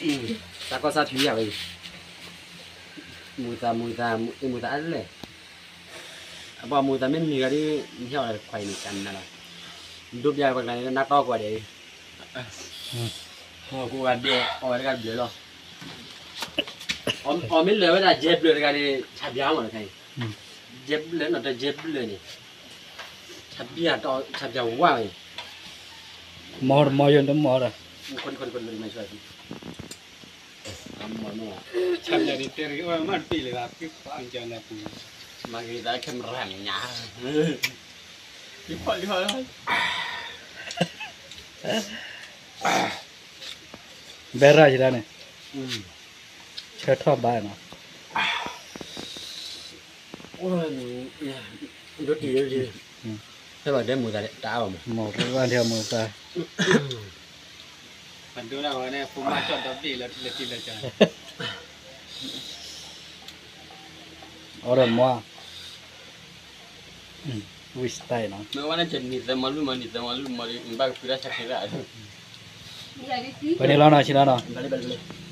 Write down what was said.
တၢ်ကီၢ်စၢ်ဖံးယၤဝဲ, မူသး မူသး မူသးအါလဲၣ်, အပှၤမူသးမ့ၢ်မံၤဂၤဒ် နဟဲအီၣ်လၢခွါအံၤန့ၣ် ကနၤလီၤ, ဒိးပျးပှၤကျါန့ၣ် နၢ်တီၢ်ကွၢ်ဒဲး, ဟီၣ်ကိးဂၤဒဲး အီၣ်ဝဲတဂၤတဘျၢလီၤ, အီၣ်မ့ၢ်လၢာ်ဝဲဒၣ်ယဲၢ်ဘျၢတဂၤန့ၣ် ဆးဘျါမးတခါအံၤ, ယဲၢ်ဘျၢနီၤ တယဲၢ်ဘျၢန့ၣ်, ဆးဘျါဝါဝဲ, မီတမီယိၣ်တမီဒီး, ဆးဘျါန့ၣ်တဲရက့ၤအီၣ်မးတပ့ၢ်လၢၤဘၣ်, မၤက့ၤသး camera န့ၣ်ညါ, ဘဲရၣ်ယဒၣ်န့ၣ်, ဆၢထီၣ်ဘၣ်နီၤ, ဒိးတံၢ်ဒိးတံၢ်, ဖဲဘၣ်ဒဲမူသးတအါဘၣ်မး, မ့ၢ်ဖဲဘၣ်ဒဲမူသး, အဒိဒၣ်ဝဲန့ၣ် ဖိမါကၠီၣ်ဒီဘ့ၣ်လၢလၢတံၢ်လၢကၠီ, အီၣ်ဒီးမီ, ဝံၣ် style နီၤ, မ့ၢ်ဝဲန့ၣ်ကနံၤသဲမီလူမီနံၤသဲမီလူမီဘၣ်ကဖုတၢ်ဆါခံရၣ်, ပှဲၤန့ၣ်လီၤနီၤ ဆံးလီၤနီၤ, ဘၣ်လၢဘၣ်လၢ